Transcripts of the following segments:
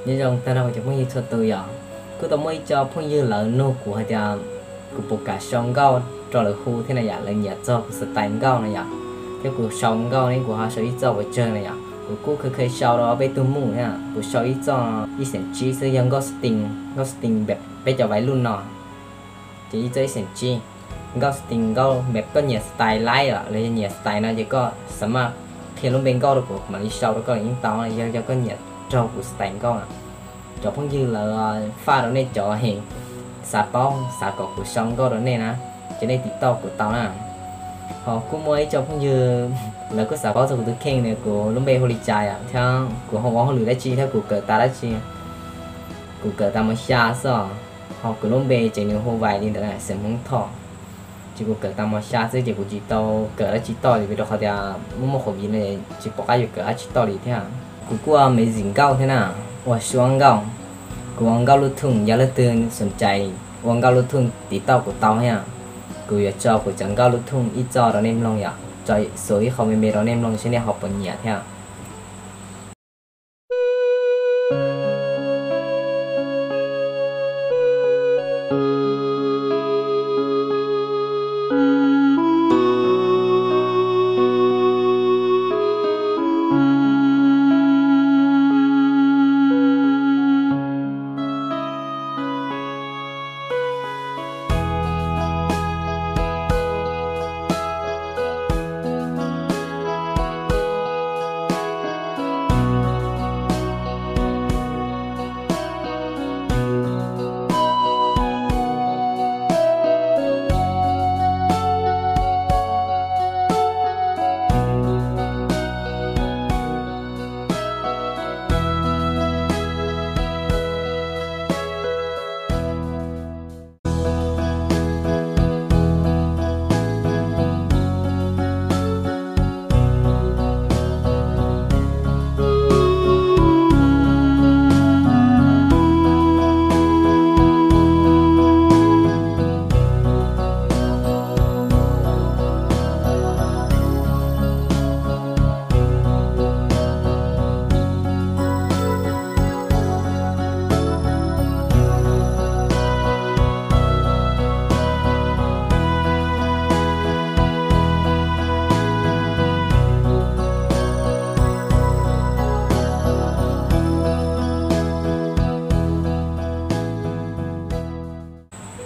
Nyob zoo tag nrho kuv cov phooj ywg txhua tus yom. Kuj tau muaj ib co phooj ywg lawv nug kuv hais tias kuv puas kam sau nkauj rau lawv hu thiab na yom, lawv nyiam txog kuv style nkauj na yom. Thiab kuv sau nkauj ne kuv ho sau ib txoj puas tsawg na yom. Kuv kuj kheev kheev sau rau ob peb tug mus thiab, kuv sau ib txoj ib xeem tsib xwb, yog nkauj style, nkauj style peb cov vais luj no. Ces ib txoj ib xeem tsib, nkauj style nkauj, koj nyiam style laib los yog nyiam style no ces koj xav mas qhia lub npe nkauj rau kuv, kuv mam li sau rau koj los yeej tau, yog yog koj nyiam raug kuv style nkauj na. Cov phooj ywg lawv faj rau nej cov xav paub xav kom kuv sau nkauj rau nej na, ces nej tiv tauj kuv tau na. Ho kuj muaj ib co phooj ywg lawv kuj xav paub txog kuv tus kheej na, kuv lub npe hu li cas thiab kuv ho ua hauj lwm dab tsi thiab kuv kawm tas dab tsi. Kuv kawm tas mos xya xwb os, ho kuv lub npe ces nws hu vais li ntawd, xeem Hmoob Thoj. Ces kuv kawm tas mos xya xwb ces kuv tsis tau kawm dab tsi toj li, vim rau qhov tias muaj muaj covid no tsis pom qab yuav kawm dab tsi toj li thiab. Kuv kuj ua me ntsis nkauj thiab na, ua suab nkauj. Kuv ua nkauj lub thooj, yog leej twg xom cai ua nkauj lub thooj tiv tauj kuv tau thiab. Kuv yuav tso kuv cov nkauj lub thooj ib txoj rau nej mloog yom, tso xuas ib qho me me rau nej mloog seb nej ho puas nyiam thiab.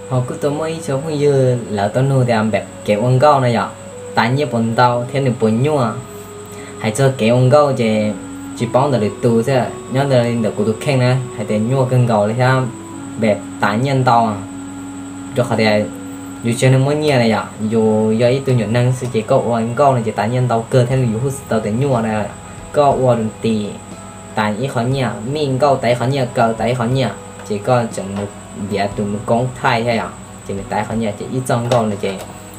Ho kuj tau muaj ib co phooj ywg lawv tau nug tias npam kev ua nkauj no yom, tas nyiaj puas ntau thiab nws puas nyuaj. Hais txog kev ua nkauj ces tsis paub ntawm lwm tus xwb, nyob ntawm kuv tus kheej na hais tias nyuaj kawg nkaus li thiab, npam tas nyiaj ntau. Rau qhov tias yus tsis yog neeg muaj nyiaj na yom, yus yog ib tug nyuam neeg xwb ces koj ua nkauj no ces tas nyiaj ntau kawg thiab yus hu xwm tau tias nyuaj na. Koj ua rau ti tas ib qho nyiaj, mij nkauj tas ib qho nyiaj, kaw tas ib qho nyiaj, ces koj tseem mus ntiav tus mus koob thaij thiab yom, ces nws tas ib qho nyiaj. Ces ib txoj nkauj no ces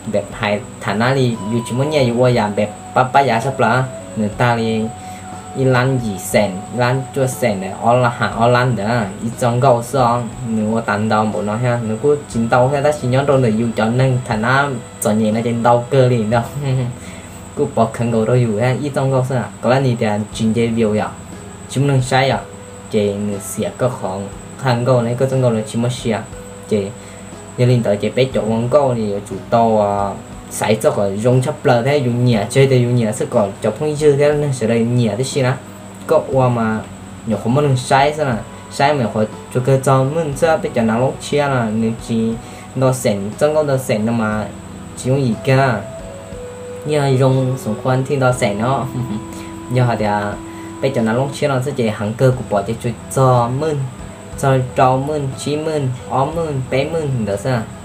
npam hais tham nab li yus tsis muaj nyiaj yus ua yam npam pab pab yav tshaj plaws, nws tag li ib lab yim xees, ib lab cuaj xees, ob lab ham ob lab ntawd ib txoj nkauj xwb os. Nws ua tas ntau npaum no thiab nws kuj tsis ntau thiab tab sis nyob rau ntawm yus cov neeg tham nab txom nyem no ces ntau kawg li ntag. Kuj pov khawv nkaus rau yus thiab ib txoj nkauj xwb, kom lab nis tias tsis nce view yom, tsis muaj neeg saib yom, ces nws xiam koj qhov qha nkauj no, koj txoj nkauj no tsis muaj sia. Ces yog li ntawd ces peb cov ua nkauj li yuav tsum tau xaiv txoj kom zoo tshaj plaws thiab yus nyiam, tsis hais tias yus nyiam xwb, kom cov phooj ywg thiab neeg sawv daws nyiam tib si na. Koj ua mas nyuam qhuav muaj neeg saib xwb na, saib mas nyuam qhuav tsuas kawg txog mej xwb. Peb cov nav loob tshiab no nws tsis ntau xeem, txoj nkauj ntau xeem no mas tsis yooj yim kiag. Yog zoo xoom khuam thiaj ntau xeem no. Yog hais tias peb cov nav loob tshiab no xwb ces heev kawg kuv pom ces tsuas txog mej, txog rau mej, tsib mej, ob mej, peb mej ntawd xwb.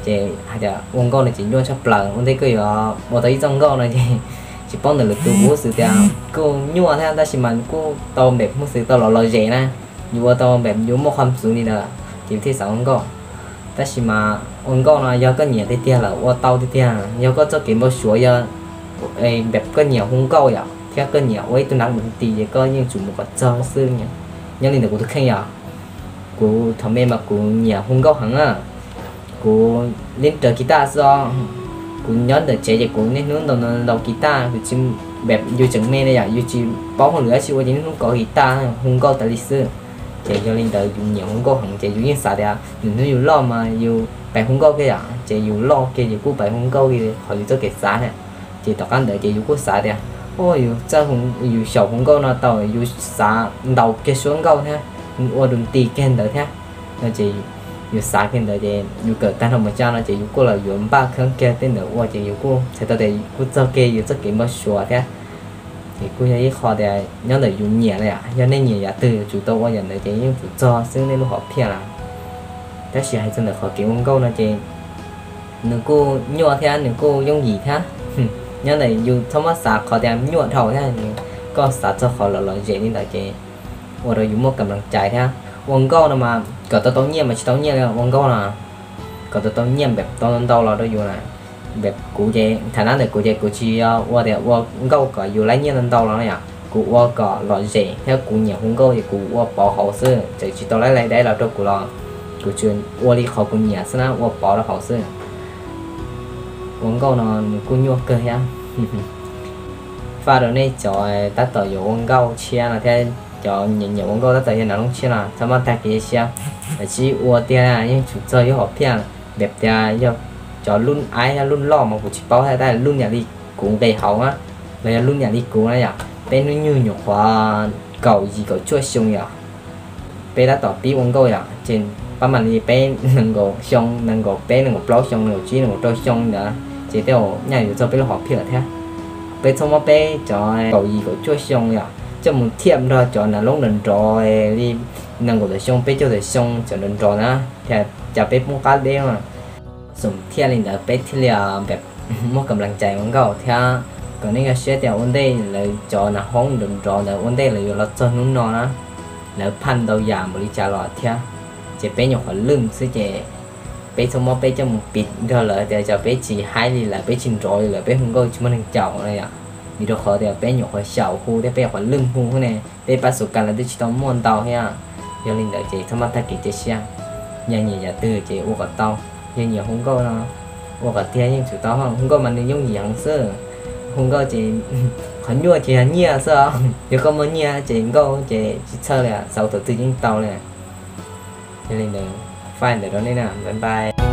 Ces hais tias ua nkauj no ces nyuaj tshaj plaws, ua ntej koj yuav ua tau ib txoj nkauj no ces tsis paub ntawm lwm tus, kuv xwv tias kuj nyuaj thiab tab sis mas kuj tau npam hmuj xwv tau los los zem na. Yus ua tau npam yus muaj qhov txuv li ntawd ces thiaj xav ua nkauj. Tab sis mas ua nkauj no yog koj nyiam tiag tiag lawm ua tau tiag tiag, yog koj txoj kev npau suav yog npam koj nyiam hu nkauj yom thiab koj nyiam ua ib tug nav mus ti ces koj yeej tsum mus kom txog xwb. Nyob li ntawm kuv tus kheej yom, kuv thaum me mas kuv nyiam hu nkauj heev na. Kuv li raws kiv taj xwb os. Kuv nyob ntawm tsev ces kuv niaj hnub ntaus ntaus kiv taj, kuv tsis, npam yus tseem me na yom, yus tsis paub hauj lwm dab tsi ua ces niaj hnub kov kiv taj hu nkauj tas li xwb. Ces yog li ntawd yus nyiam hu nkauj heev ces yus yeej xav tias nws hnub yus loj mas yus pais hu nkauj kiag yom, ces yus loj kiag yus kuj pais hu nkauj li qhov yus txoj kev xav na. Ces tom qab ntawd ces yus kuj xav tias, o, yus txawj, yus xyaum hu nkauj no tau, yus xav ntaus kiag suab nkauj thiab, ua dua nti kiag ntawd thiab no ces yus xav kiag ntawd ces yus kawm tag nrho mus tsa no ces yus kuj los yuav npaj kheeb kiag tej ntawd ua ces yus kuj txhais tau tias kuj txog kiag yus txoj kev npau suav thiab. Ces kuj yog ib qho tias nyob ntawm yus nyiam li, yog nej nyiam yam twg yus tsum tau ua yam ntawd ces yeej tsum txog xwb nej lub hom phiaj lawm. Tab sis hais txog ntawm qhov kev ua nkauj no ces nws kuj nyuaj thiab nws kuj yooj yim thiab. Nyob ntawm yus txhob muab xav qhov tias nyuaj dhau thiab, koj xav txog qhov lom lom zem li ntawd ces ua rau yus muaj kam lees cai thiab. Ua nkauj no mas kom tau tau nyiaj mas tsis tau nyiaj li ua nkauj no, kom tau tau nyiaj npem tau ntau los rau yus na. Npem kuv ces tham nab ntawm kuv ces kuv tsis yog ua tias ua nkauj kom yus laib nyiaj ntau ntau los na yom, kuv ua kom lom zem thiab kuv nyiam hu nkauj ces kuv ua pauv hauv xwb, txawm tsis tau laib laib daib los rau kuv los kuv tsuas ua li qhov kuv nyiam xwb na, ua pauv rau hauv xwb. Ua nkauj no nws kuj nyuaj kawg thiab. Faj rau nej cov tab tom yuav ua nkauj tshiab no thiab cov nyiam nyiam ua nkauj tab tom yog nav loob tshiab no txhob maj tag kev siab, lam sib ua tiag yeej tsum txog yus hom phiaj. Npem tias yog cov lub aib lub loj mas kuv tsis paub thiab, tab lub niam li kuv nqes hauv na, los yog lub niam li kuv na yom, peb hnub nyoog nyuam qhuav kaum yim kaum cuaj xyoo yom, peb tab tom pib ua nkauj yom, ces pab mam li peb nees nkaum xyoo, nees nkaum peb, nees nkaum plaub xyoo, nees nkaum tsib, nees nkaum rau xyoo ntawd ces tej zaum nyaj yuav txog peb lub hom phiaj thiab. Peb txhob muab peb cov kaum yim kaum cuaj xyoo yom coj mus thiaj nrog cov nav loob nrov nrov li nees nkaum tawm xyoo, peb caug tawm xyoo cov nrov nrov na, thiab cas peb poob qab deb. Xum thiaj li ntawd peb thiaj li muaj kam lees cai ua nkauj thiab. Kom nej nkag siab tias ua ntej lawv cov nav hoob nrov nrov ntawd ua ntej lawv yuav los txog hnub no na, lawv phaj ntau yam npaum li cas los thiab. Ces peb nyuam qhuav lwj xwb ces peb txhob muab peb coj mus piv nrog lawv tias cas peb tsis haib li lawv, peb tsis nrov li lawv, peb hu nkauj tsis muaj neeg caum na yom. Vim rau qhov tias peb nyuam qhuav xyaum hu thiab peb nyuam qhuav lwj hu xwb ne, peb pab xu kas lawv twb tsis tau muaj ntau thiab. Yog li ntawd ces txhob maj tag kev cia siab, yog nyiam yam twg ces ua kom tau. Yog nyiam hu nkauj no ua kom tiag yeej tsum tau, hu nkauj mas nws yooj yim heev xwb. Hu nkauj ces qhov nyuaj ces yog nyiaj xwb, yog koj muaj nyiaj ces nkauj ces tsis txhawj li, xav ua thaum twg yeej tau li. Yog li ntawd, faj ntawm rau nej na, bye bye.